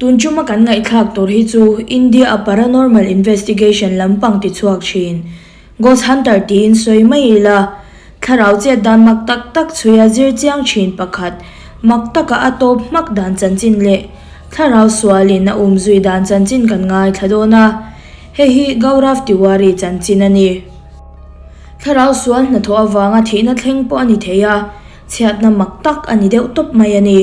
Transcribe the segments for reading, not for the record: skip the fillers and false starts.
Tun chuma kan ngaihthlak tur hi chu India a paranormal investigation lampang ti chhuak thin Ghost Hunter tiin sawi mai ila, thlarau chet dan mak tak tak chhuia zir chiang thin pakhat mak taka a tawp hmak dan chanchin leh thlarau sualin a umzui dan chanchin kan ngaithla dawn a, hei hi Gaurav Tiwari chanchin a ni. Thlarau sual hnathawh avanga thihna thleng pawh a ni thei a, chhiatna mak tak a ni deuh tawp mai a ni.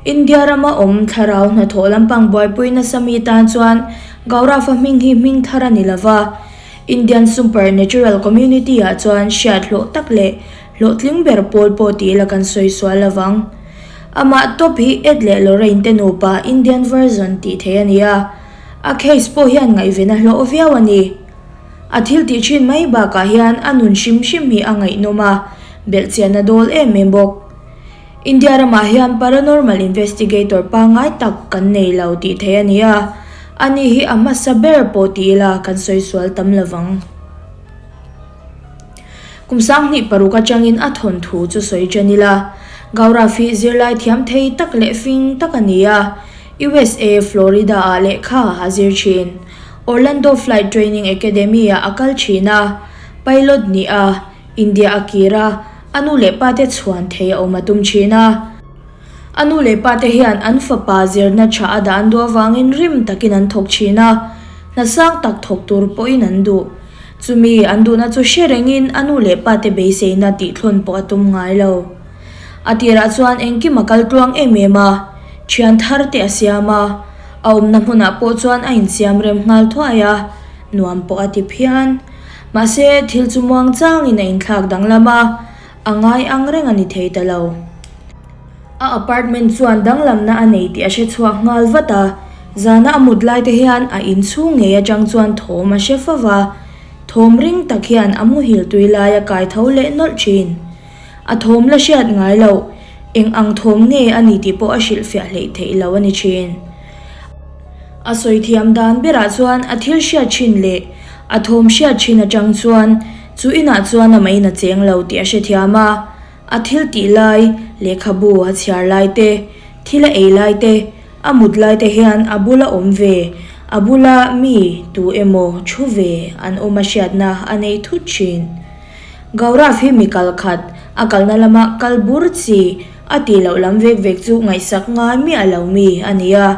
India rama awm thlarau hnathawh lampang buaipui nasa mi tan chuan Gaurav-a hming hi hming thar a ni lo va, Indian Supernatural Community-ah chuan hriat hlawh tak leh hlawhtling ber pawl pawh ti ila kan sawi sual lo vang. Amah tawp hi Ed leh Lorraine te nupa Indian version tih theih a ni a, a case pawh hian ngaihven a hlawh viau a ni. A thil tih thin mai bakah hian a nun hrim hrim hi a ngaihnawm a, belhchian a dawl em em bawk. India ramah hian paranormal investigator pangngai tak kan nei lo tih theih a ni a, ani hi a hmasa ber pawh ti ila kan sawi sual tam lo vang. Kum 2006 atangin a thawnthu chu sawi ṭan ila, Gaurav hi zirlai thiam thei tak leh fing tak a ni a, USA, Florida-ah lehkha a zir ṭhin. Orlando Flight Training Academy-ah a kal ṭhin a, pilot nih a, India a kir a, a nu leh pa te chhuan thei a awm a tum thin a. A nu leh pa te hian an fapa zirna tha a dah an duh avangin rim takin an thawk thin a, hna sang tak thawk tur pawhin an duh. Chumi an duhna chu hre rengin a nu leh pa te beiseina tihthlawn pawh a tum ngai lo. A tirah chuan engkim a kal tluang em em a, thian thar te a siam a, a awmna hmunah pawh chuan a insiam rem nghal thuai a, nuam pawh a ti phian. Mahse, thil chu muang changin a inthlak danglam a, a ngai ang reng a ni thei ta lo. A apartment chuan danglamna a nei tih a hre chhuak nghal vat a, zana a mut lai te hian a inchhung ngei atang chuan thawm a hre fo va, thawm ring tak hian a muhil tui lai a kai tho leh nawlh thin. A thawm la hriat ngai loh, eng ang thawm nge a ni tih pawh a hrilhfiah hleih theih lo a ni thin. A sawi thiam dan berah chuan a thil hriat thin leh a thawm hriat thin atang chuan chu inah chuan amah in a cheng lo tih a hrethiam a. A thil tih lai, lehkhabu a chhiar lai te, thil a ei lai te, a mut lai te hian a bula awm ve, a bula mi tu emaw thu ve an awm a hriatna a nei thut thin. Gaurav hi mi kal khat, a kalna lama kal bur chi a tih loh lam vek vek chu ngaihsak ngai miah lo mi a ni a.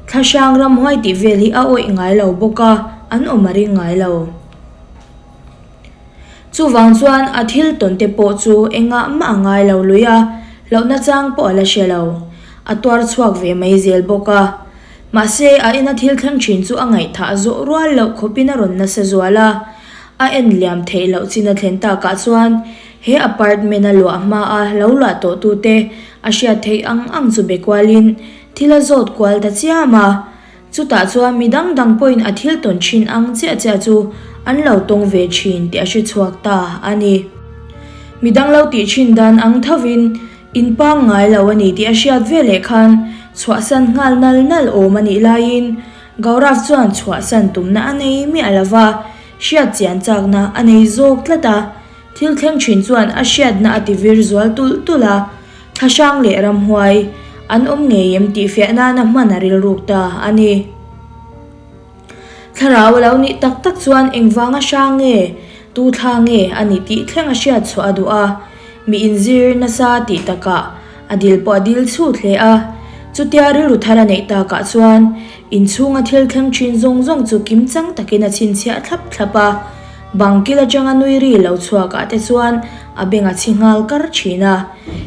Thla hrang ramhuai tih vel hi a awih ngai lo bawk a, an awm a ring ngai lo. Chuvang chuan a thil tawn te pawh chu engah mah a ngai lo lui a, hlauhna chang pawh a la hre lo. A tuar chhuak ve mai zel bawk a. Mahse, a ina thil thleng thin chu a ngaihthah zawh rual loh khawpin a rawn nasa zual a. A en liam theih loh chin a thlen takah chuan he apartment a luah hma a lo luah tawh tute a hriat theih ang ang chu be kualin thil a zawt kual ta chiam a. Chutah chuan mi dang dang pawhin a thil tawn thin ang chiah chiah chu an lo tawng ve thin tih a hre chhuak ta a ni. Mi dang lo tih thin dan ang thovin in pangngai lo a ni tih a hriat veleh khan chhuahsan nghal nal nal awm a nih laiin Gaurav chuan chhuahsan tumna a nei miah lo va, hriat chian chakna a nei zawk tlat a. Thil thleng thin chuan a hriatna a ti vir zual tulh tulh a, thlahrang leh ramhuai an awm ngei em tih fiah nana hman a rilruk ta a ni. Thlarau a lo nih tak tak chuan engvanga hrang nge, tu thla nge a ni tih thleng a hriat chhuah a duh a, mi inzir nasa tih takah A dil pawh a dil chhut hle a, chutia rilru thar a neih takah chuan inchhunga thil thleng thin zawng zawng chu kimchang takin a chhinchhiah thlap thlap a, bang kil atanga nui ri lo chhuakah te chuan a beng a chhi nghal kar thin a.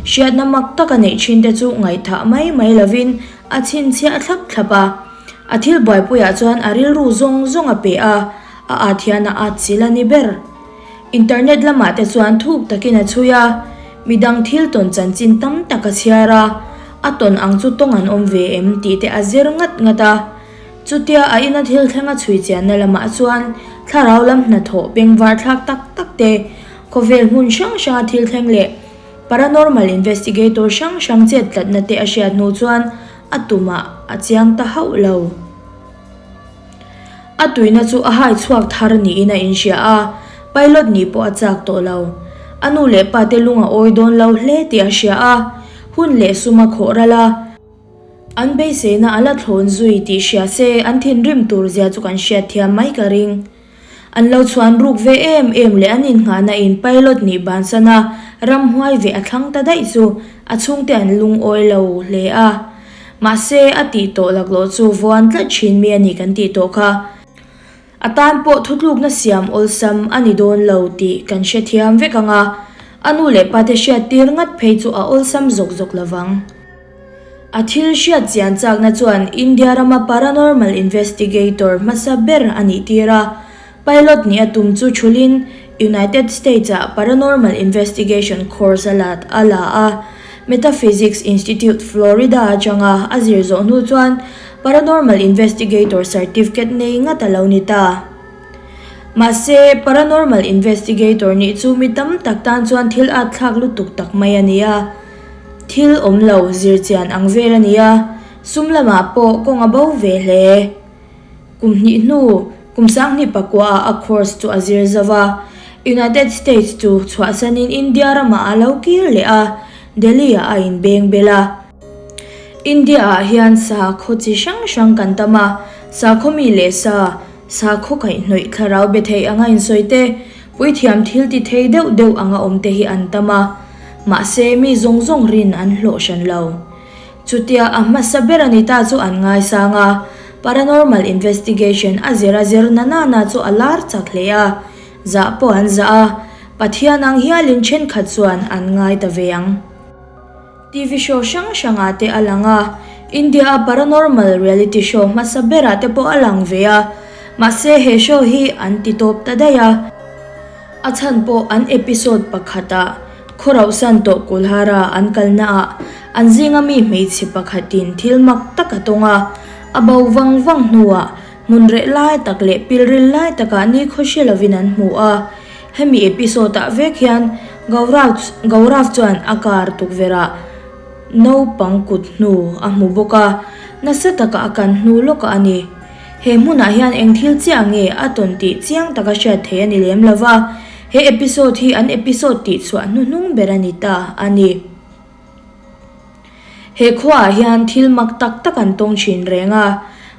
Hriatna mak tak a neih thin te chu ngaihthah mai mai lovin a chhinchhiah thlap thlap a, a thil buaipuiah chuan a rilru zawng zawng a pe a, a at hian a at chil a ni ber. Internet lamah te chuan thuk takin a chhui a, midang thil tawn chanchin tam tak a chhiar a, a tawn ang chu tawng an awm ve em tih te a zir ngat ngat a. Chutia a ina thil thleng a chhui chianna lamah chuan thlarau lam hnathawh bengvar thlak tak tak te, khawvel hmun hrang hranga thil thleng leh paranormal investigator hrang hrang chet tlatna te a hriat hnu chuan a tumah a chiang ta hauh lo. A tuina chu a hai chhuak thar niin a inhria a, pilot nih pawh a chak tawh lo. A nu leh pa te lung a awi dawn lo hle tih a hria a, hun leh sum a khawh ral a. An beiseina a la thlawn zui tih hria se an thinrim tur zia chu kan hriatthiam mai ka ring. An lo chhuan ruk ve em em leh an innghahna in pilot nih bansan a ramhuai ve a thlang ta daih chu a chhungte an lungawi lo hle a. Mahse a tih tawh laklawh chu vuan tlat thin mi a ni kan tih tawh kha. A tan pawh thutlukna siam awlsam a ni dawn lo tih kan hrethiam vek ang a, a nu leh pate hriattir ngat phei chu a awlsam zawk zawk lovang. A thil hriat chian chakna chuan India rama paranormal investigator hmasa ber a nih tir a, pilot nih a tum chu thulin United States-ah paranormal investigation course a la a la a. Metaphysics Institute, Florida atanga a zir zawh hnu chuan paranormal investigator certificate nei ngat a lo ni ta. Mahse, paranormal investigator nih chu mi tam tak tan chuan thil at thlak lutuk tak mai a ni a. Thil awm lo zir chian ang vel a ni a, sum lamah pawh kawng a bo ve hle. Kum hnih hnu, kum sanghnih pakuaah a course chu a zir zo a, United States chu chhuahsanin India ramah a lo kir leh a, Delhi-ah a inbeng bel a. India-ah hian sakhaw chi hrang hrang kan tam a, sakhaw mi leh sa, sakhaw kaihhnawih thlarau be thei anga insawi te, Puithiam thil ti thei deuh deuh anga awm te hi an tam a, mahse mi zawng zawng rin an hlawh hran lo. Chutia a hmasa ber a ni ta chu an ngaisang a, paranormal investigation a zir a zir na na na chu a lar chak hle a, zah pawh an zah a, Pathian ang hialin thenkhat chuan an ngai ta ve ang. TV show hrang hrangah te a lang a, India-a paranormal reality show hmasa berah te pawh a lang ve a, mahse he show hi an ti tawp ta daih a. A chhan pawh an episode pakhatah Khawrauhsan tawh Kulhara an kalnaah an zinga mi hmeichhe pakhatin thil mak tak a tawng a, a bo vang vang hnuah hmun reh lai tak leh pilril lai takah nikhaw hre lovin an hmu a. Hemi episode-ah vek hian Gaurav Gaurav chuan a car tukverhah naupang kut hnu a hmu bawk a, nasa taka a kan hnu lawkah a ni. He hmunah hian eng thil chiah nge a tawn tih chiang taka hriat theih a ni lem lo va, he episode hi an episode tihchhuah hnuhnung ber a ni ta a ni. He khuaah hian thil mak tak tak an tawng thin reng a,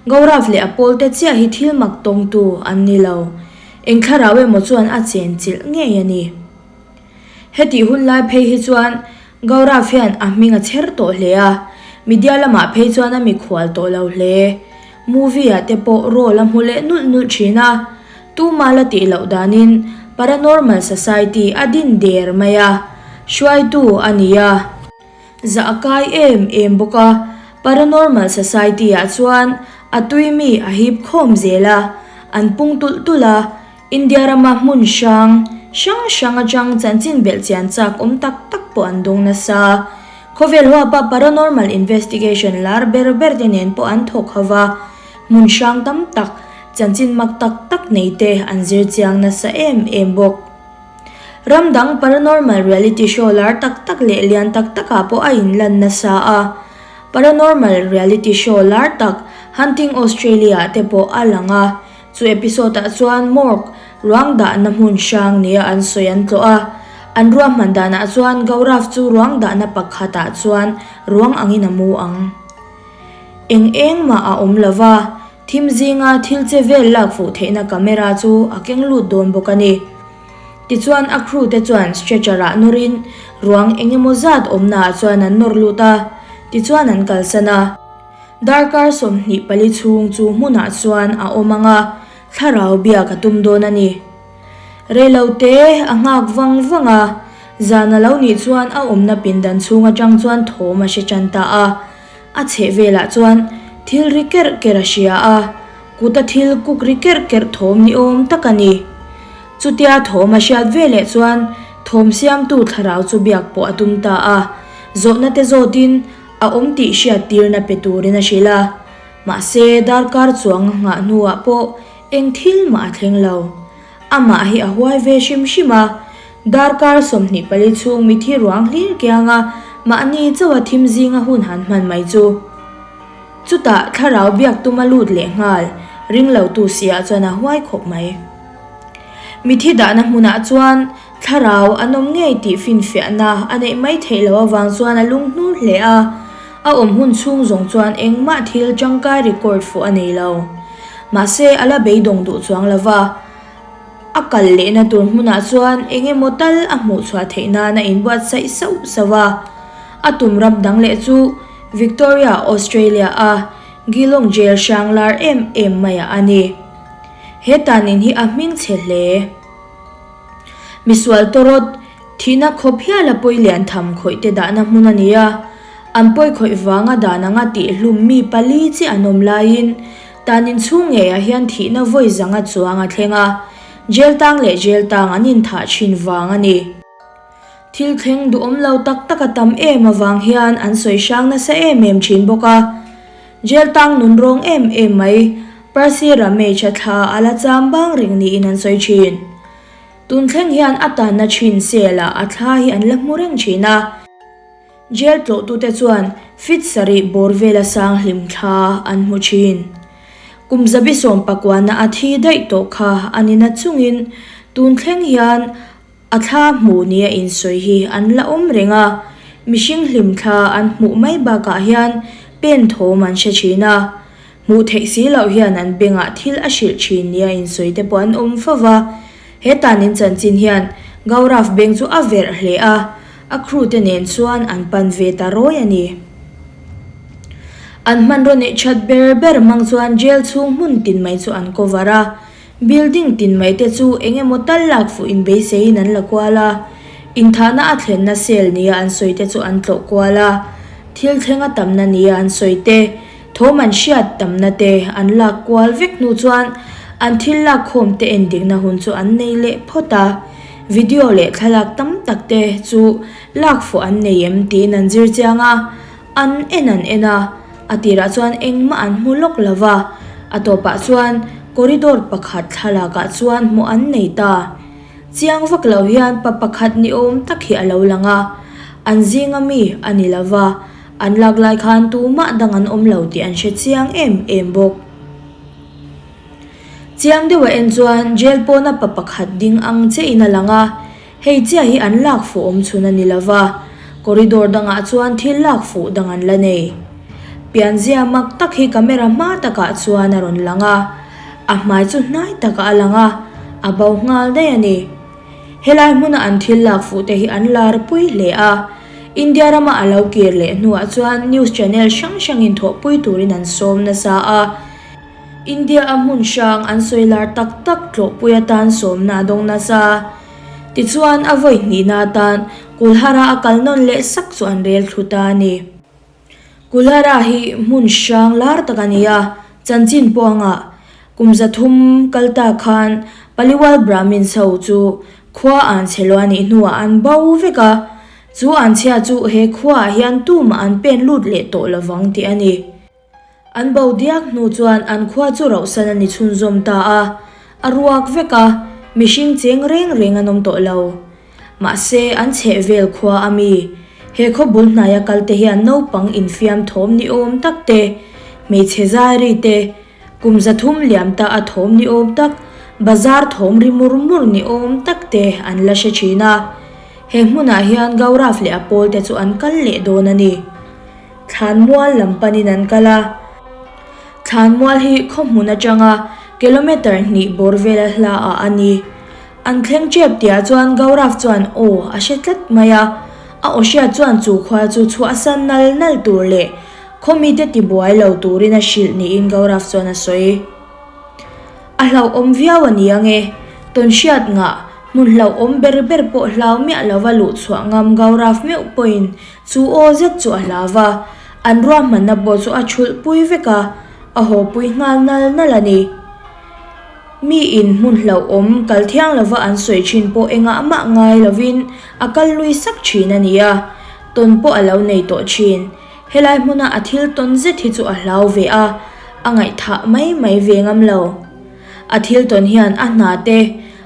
Gaurav leh a pawlte chiah hi thil mak tawngtu an ni lo. Eng thlarau emaw chuan a chen chilh ngei a ni. Hetih hun lai phei hi chuan Gaurav hian a hming a chher tawh hle a, media lamah phei chuan a mikhual tawh lo hle. Movie ah te pawh role a hmu leh nulh nulh thin a, tuma la tih loh danin Paranormal Society a din der mai a, hruaitu a ni a. Zah a kai em em bawk a, Paranormal Society ah chuan a tui mi a hip khawm zel a, an pung tulh tulh a, India rama hmun hrang hrang hrang atang chanchin belh chian chak awm tak tak pawh an dawng nasa. Khawvel huapa Paranormal Investigation lar ber ber te nen pawh an thawk ho va, hmun hrang tam tak, chanchin mak tak tak nei te an zir chiang nasa em em bawk. Ram dang paranormal reality show lar tak tak leh lian tak takah pawh a inlan nasa a. Paranormal reality show lar tak Hunting Australia-ah te pawh a lang a. Chu episode-ah chuan morgue, ruang dahna hmun hrang nia an sawi an tlawh a. An ruahman danah chuan Gaurav chu ruang dahna pakhatah chuan ruang angin a mu ang. Eng eng mah a awm lo va. Thim zinga thil che vel lak fuh theihna camera chu a keng lut dawn bawk a ni. Tichuan a crew te chuan stretcher ah nawrin ruang eng emaw zat awmnaah chuan an nawr lut a, tichuan an kalsan a. Darkar 24 chhung chu hmunah chuan a awm ang a, thlarau biak a tum dawn a ni. Reilote a nghak vang vang a, zan a lo nih chuan a awmna pindan chhung atang chuan thawm a hre tan ta a. A chheh velah chuan thil ri kerh kerh a hria a, kuta thil kuk ri kerh kerh thawm ni awm tak a ni. Chutia thawm a hriat veleh chuan thawm siamtu thlarau chu biak pawh a tum ta a, zawhna te zawtin a awm tih hriat tirna pe turin a hrilh a. Mahse, darkar chuang a nghah hnuah pawh eng thil mah a thleng lo. Amah hi a huai ve hrim hrim a, darkar 24 chhung mithi ruang hlir kianga mahni chauha thim zinga hun han hman mai chu. Chutah thlarau biak tuma lut leh nghal ringlotu siah chuan a huai khawp mai. Mithi dahna hmunah chuan thlarau an awm ngei tih finfiahna a neih mai theih loh avang chuan a lunghnur hle a. A awm hun chhung zawng chuan engmah thil tangkai record fuh a nei lo. Mahse, a la beidawng duh chuang lo va. A kal lehna tur hmunah chuan eng emaw tal a hmuh chhuah theih nan a inbuatsaih sauh sauh a. A tum ram dang leh chu Victoria, Australia a Geelong Jail hrang lar em em maiah a ni. He tanin hi a hming chhe hle. Misual tawrawt, thihna khawp hiala pawi lian tham khawih te dahna hmun a ni a. An pawi khawih vanga dan anga tihhlum mi pali chiah an awm laiin tan inchhung ngeiah hian thihna vawi zanga chuang a thleng a, jail tang leh jail tang an inthah thin vang a ni. Thil thleng duhawm lo tak tak a tam em avang hian an sawi hrang nasa em em thin bawk a. Jail tang nun rawng em em mai, Percy Ramesh-a thla a la cham bang reng niin an sawi thin. Tun thleng hian a tanna thin cell ah a thla hi an la hmu reng thin a. Jail tlawhtute chuan feet sarih bawr vela sang hlim thla an hmu thin. Kum zabi sawm pakuana a thi daih tawh kha a ni na chungin tun thleng hian A thla hmuh nia insawi hi an la awm reng a, mihring hlim thla an hmuh mai bakah hian pen thawm an hre thin a, hmuh theih si loh hian an bengah thil a hrilh thin nia insawi te pawh an awm fo va. He tanin chanchin hian Gaurav beng chu a verh hle a, a crew te nen chuan an pan ve ta rawi a ni. An hmanraw neih that ber ber hmang chuan jail chhung hmun tin mai chu an cover a, Building tin mai te chu eng emaw tal lak fuh in beiseiin an la kual a, inthahna a thlenna cell nia an sawi te chu an tlawh kual a, thil thleng a tamna nia an sawi te, thawm an hriat tamna te an lak kual vek hnu chuan an thil lak khawm te endikna hun chu an nei leh phawt a, video leh thlalak tam tak te chu lak fuh an nei em tiin an zir chiang a. An en an en a, a tirah chuan engmah an hmu lawk lo va, a tawpah chuan corridor pakhat thlalakah chuan hmuh an nei ta. Chiang vak lo hian pa pakhat ni awm tak hi a lo lang a, an zinga mi a ni lo va, an lak lai khan tumah dang an awm lo tih an hre chiang em em bawk. Chiang deuha en chuan jail pawna pa pakhat ding ang chiahin a lang a, Hei chiah hi an lak fuh awm chhun a ni lo va, corridor dangah chuan thil lak fuh dang an la nei. Pianzia mak tak hi camera hma takah chuan a rawn lang a, a hmai chu hnai takah a lang a, a bo nghal daih a ni. Helai hmuna an thil lak fuh te hi an lar pui hle a, India rama a lo kir leh hnuah chuan news channel hrang hrangin thawhpui turin an sawm nasa a, India a hmun hrang an sawi lar tak tak tlawhpui atan sawmna a dawng nasa. Tichuan a vawi hnihna atan Kulhara a kal nawn leh sak chu an rel thlu ta a ni. Kulhara hi hmun hrang lar tak a ni a, chanchin pawh a ngah. Kum 300 kal ta khan Paliwal Brahmins ho chu khua an chhe lo a nih hnuah an bo vek a, chu an chhia chu he khuaah hian tumah an pen lut leh tawh lovang tih a ni. An bo diak hnu chuan an khua chu rauhsan a ni chhunzawm ta a, a ruak vek a, mihring cheng reng reng an awm tawh lo. Mahse, an chheh vel khua a mi, he khaw bul hnaia kal te hian naupang infiam thawm ni awm tak te, hmeichhe zai ri te, kum 300 liam ta a thawm ni awm tak, bazar thawm ri mur mur ni awm tak te an la hre thin a. He hmunah hian Gaurav leh a pawl te chu an kal leh dawn a ni. Thlanmual lam panin an kal a. Thlanmual hi khaw hmun atanga kilometre hnih bawr vela hla ah a ni. An thleng tep tihah chuan Gaurav chuan aw a hre tlat mai a. A aw hriat chuan chu khua chu chhuahsan nal nal tur leh khaw mite tibuai lo turin a hrilh niin Gaurav chuan a sawi. A hlauhawm viau a ni ange. Tawnhriat ngah, hmun hlauhawm ber ber pawh hlau miah lova luh chhuah ngam Gaurav meuh pawhin Chu aw zet chu a hlau va, an ruahmanna pawh chu a chhulh pui vek a, a haw pui nghal nal nal a ni. Mi in hmun hlauhawm kal thiang lova an sawi thin pawh engah mah ngai lovin a kal lui sak thin a ni a, tawn pawh a lo nei tawh thin. Helai hmuna a thil tawn zet hi chu a hlau ve a, a ngaihthah mai mai ve ngam lo. A thil tawn hian a hna te,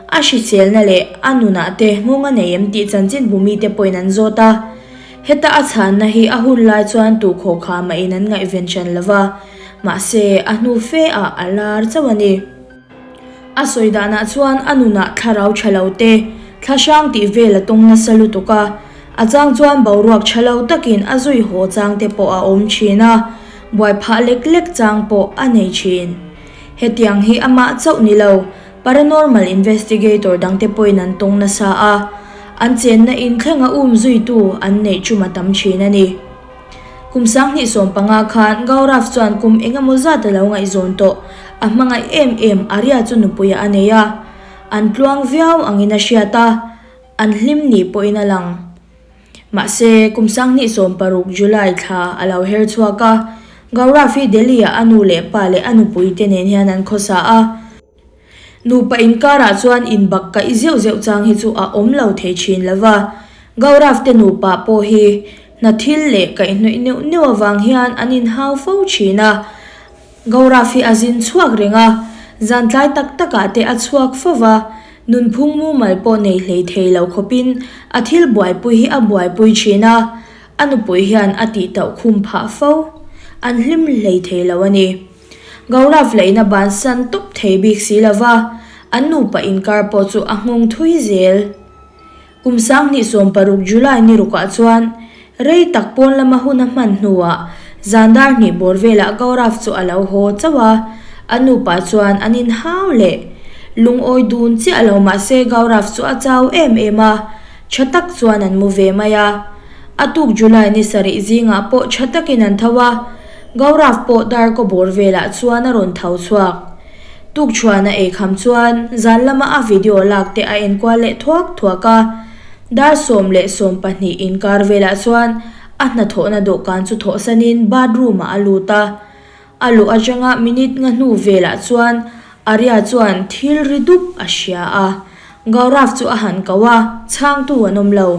a hriselna leh a nunah te nghawng a nei em tih chanchinbu mite pawhin an zawt a. Heta a chhanna hi a hun lai chuan tu khawkha mahin an ngaihven hran lo va, mahse a hnu fe ah a lar chauh a ni. A sawi danah chuan a nunah thlarau tha lo te, thla hrang tih vel a tawng nasa lutuk a. A chang chuan boruak tha lo takin a zui haw chang te pawh a awm thin a, buai phah lek lek chang pawh a nei thin. Hetiang hi amah chauh ni lo, paranormal investigator dangte pawhin an tawng nasa a, an chenna in thlenga um zuitu an neih chuma tam thin a ni. Kum 2015 khan Gaurav chuan kum eng emaw zat a lo ngaihzawn tawh, a hmangaih em em Arya chu nupuiah a nei a, an tluang viau angin a hriat a, an hlim ni pawhin a lang. Mahse, kum 2016 July thla a lo her chhuak a, Gaurav hi Delhi-ah a nu leh pa leh a nupui te nen hian an khawsa a. Nupa inkarah chuan inbak kaih zeuh zeuh chang hi chu a awm lo thei thin lo va, Gaurav te nupa pawh hi hna thil leh kaihhnawih neuh neuh avang hian an inhau fo thin a. Gaurav hi a zin chhuak reng a, zan tlai tak takah te a chhuak fo va, nunphung mumal pawh nei hlei thei lo khawpin a thil buaipui hi a buaipui thin a, a nupui hian a tihtauh khum phah fo. An hlim hlei thei lo a ni. Gaurav laihna bansan tawp thei bik si lova, an nupa inkar pawh chu a nghawng thui zel. Kum 2016 July ni rukah chuan rei tak pawn lama hun a hman hnuah zan dar hnih bawr velah Gaurav chu a lo haw chauh a, an nupa chuan an inhau leh. Lungawi dun chiah lo mahse Gaurav chu a chau em em a, tha tak chuan an mu ve mai a. A tuk July ni sarih zingah pawh tha takin an tho a, Gaurav pawh dar kaw bawr velah chuan a rawn tho chhuak. Tukchhuan a ei kham chuan zan lama a video lak te a enkual leh thuak thuak a. Dar 10:20 inkar velah chuan a hnathawhna dawhkan chu thawhsanin bathroom ah a lut a. A luh atanga minute nga hnu velah chuan Arya chuan thil ri dup a hria a. Gaurav chu a han ko a, chhangtu an awm lo.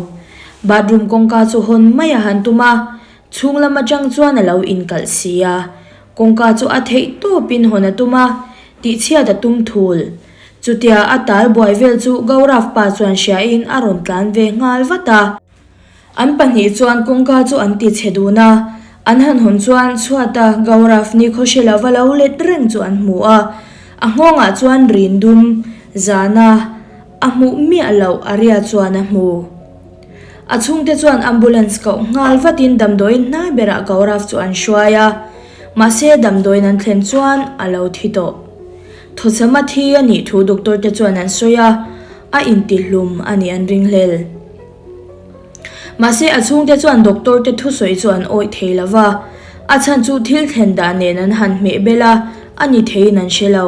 Bathroom kawngka chu hawn mai a han tum a, Chhung lam atang chuan a lo inkalh si a, kawngka chu a theih tawpin hawn a tum a, tihchhiat a tum thul. Chutia a tal buai vel chu Gaurav pa chuan hriain a rawn tlan ve nghal vat a. An pahnih chuan kawngka chu an ti chhe dun a, an han hawn chuan chhuata Gaurav ni khawhre lova lo let reng chu an hmu a, a nghawngah chuan rin dum zana a hmuh miah loh Arya chuan a hmu. A chhungte chuan ambulance koh nghal vatin damdawiin hnai berah Gaurav chu an hruai a, mahse damdawiin an thlen chuan a lo thi tawh. Thawchham a thi a nih thu doctor te chuan an sawi a, a intihlum a nih an ringhlel. Mahse a chhungte chuan doctor te thusawi chu an awih thei lo va, a chhan chu thil thlen dan nen an han hmeh bel a, a ni theiin an hre lo.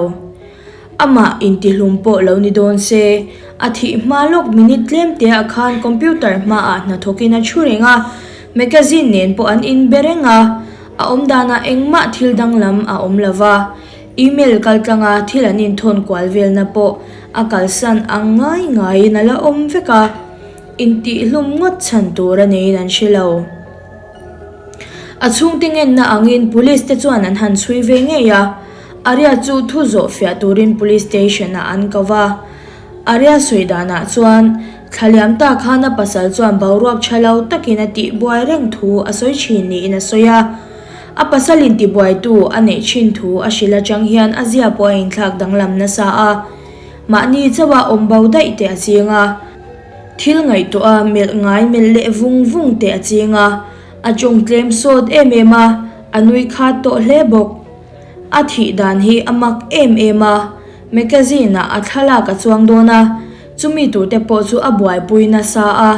Amah intihlum pawh lo ni dawn se, a thih hma lawk minute tlem teah khan computer hmaah hnathawkin a thu reng a, magazine nen pawh an inbe reng a, a awmdanah engmah thil danglam a awm lo va, email kaltlanga thil an inthawn kual velna pawh a kalsan ang ngai ngaiin a la awm vek a, intihlum ngawt chhan tur a neiin an hre lo. A chhungte ngenna angin police te chuan an han chhui ve ngei a, Arya chu thu zawh fiah turin police station ah an ko va. Arya sawi danah chuan thla liam ta khan a pasal chuan boruak tha lo takin a tihbuai reng thu a sawi thin niin a sawi a. A pasal in tibuaitu a neih thin thu a hrilh atang hian a zia pawh a inthlak danglam nasa a, mahni chauha awm bo daih te a ching a. Thil ngaihtuah a melh ngai melh leh vung vung teh a ching a, a tawng tlem sawt em em a, a nui khat tawh hle bawk. A thih dan hi a mak em em a, magazine ah a thlalak a chuang dawn a, chumi tur te pawh chu a buaipui nasa a,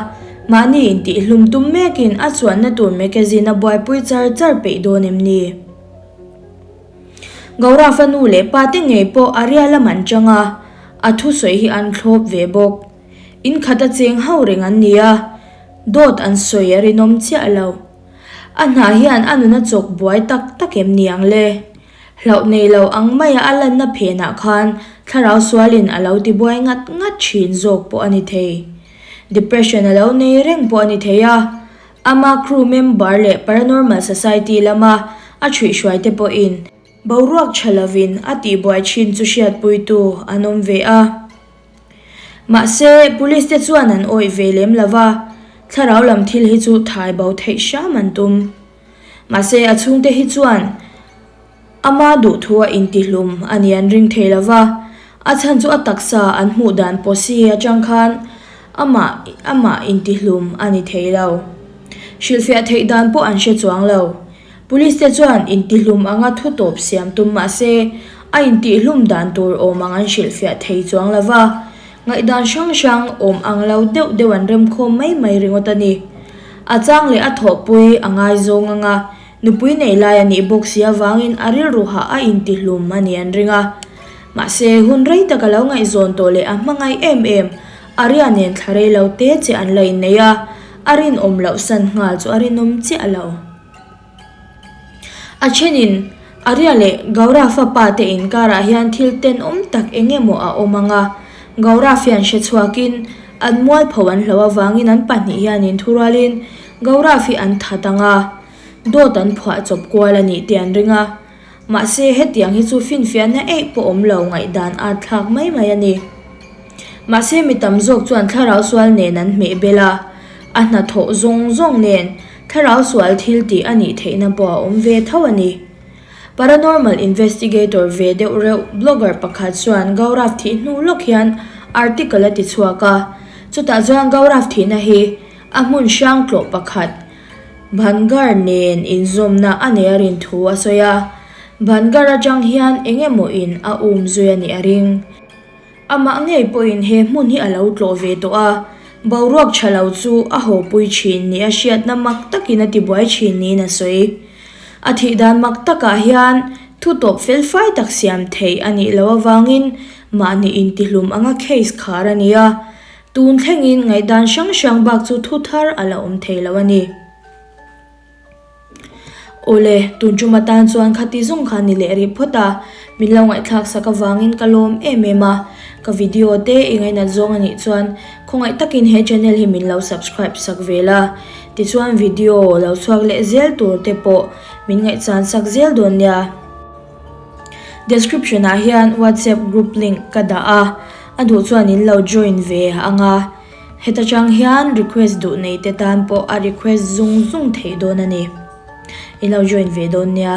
mahni intihhlum tum mekin a chuanna tur magazine a buaipui char char peih dawn em ni? Gaurav-a nu leh pa te ngei pawh a rial a man chang a, a thusawi hi an thlawp ve bawk. In khat a cheng hauh reng an ni a, dawt an sawi a rinawm chiah lo. A hna hian a nun a chawk buai tak tak em ni ang le? Hlauh nei lo ang maia a lanna phenah khan thlarau sualin a lo tibuai ngat ngat thin zawk pawh a ni thei. Depression a lo nei reng pawh a ni thei a, ama crew member leh Paranormal Society lama a chhuihhruai te pawhin boruak tha lovin a tihbuai thin chu hriatpuitu an awm ve a. Mahse, police te chuan an awih ve lem lo va, thlarau lam thil hi chu thai bo theih hram an tum. Mahse, a chhungte hi chuan ama duhthua intihlum a ni an ring thei lo va, a chhan chu a taksa an hmuh dan pawsi atang khan Amah amah intihlum a ni thei lo. Hrilhfiah theih dan pawh an hre chuang lo. Police te chuan intihlum anga thu tawp siam tum mah se, a intihlum dan tur awm ang an hrilhfiah thei chuang lo va. Ngaihdan hrang hrang awm ang lo deuh deuh an remkhawm mai mai ringawt a ni. A chang leh a thawhpui a ngaizawng anga nupui nei lai a nih bawk si avangin a rilru hah a intihlum a nih an ring a. Mahse, hun rei tak a lo ngaihzawn tawh leh a hmangaih em em Arya nen thla rei lo te che an la innei a, a rinawm loh san nghal chu a rinawm chiah lo. A thenin Arya leh Gaurav-a pa te inkarah hian thil tenawm tak eng emaw a awm ang a, Gaurav hian hre chhuakin an mualpho an hloh avangin an pahnih hian inthurualin Gaurav hi an that ang a, dawt an phuah chawp kual a nih tih an ring a. Mahse, hetiang hi chu finfiahna eih pawh awm lo ngaihdan at thlak mai mai a ni. Mahse, mi tam zawk chuan thlarau sual nen an hmeh bel a, a hnathawh zawng zawng nen thlarau sual thil tih a nih theihna pawh a awm ve tho a ni. Paranormal investigator ve deuh reuh blogger pakhat chuan Gaurav thih hnu lawk hian article a ti chhuak a, chutah chuan Gaurav thihna hi a hmun hrang tlawh pakhat Bhangar nen inzawmna a nei a rin thu a sawi a, Bhangar atang hian eng emaw in a um zui a nih a ring. Amah ngei pawhin he hmun hi a lo tlawh ve tawh a, boruak tha lo chu a hawpui thin nih a hriatna mak takin a tibuai thin niin a sawi. A thih dan mak takah hian thu tawp felfai tak siam theih a nih loh avangin mahni intihlum anga case khar a ni a, Tun thlengin ngaihdan hrang hrang bak chu thu thar a la awm thei lo a ni. Awle, tun tum atan chuan khati zawng kha ni leh rih phawt a, min lo ngaihthlak sak avangin ka lawm em em a. Ka video te i ngainat zawng a nih chuan khawngaih takin he channel hi min lo subscribe sak ve la. Tichuan video lo chhuak leh zel tur te pawh min ngaihchan sak zel dawn nia. Description ah hian WhatsApp group link ka dah a. A duh chuan in lo join ve ang a, heta tang hian request duh nei te tan pawh a request zung zung theih dawn a ni. In lo join ve dawn nia.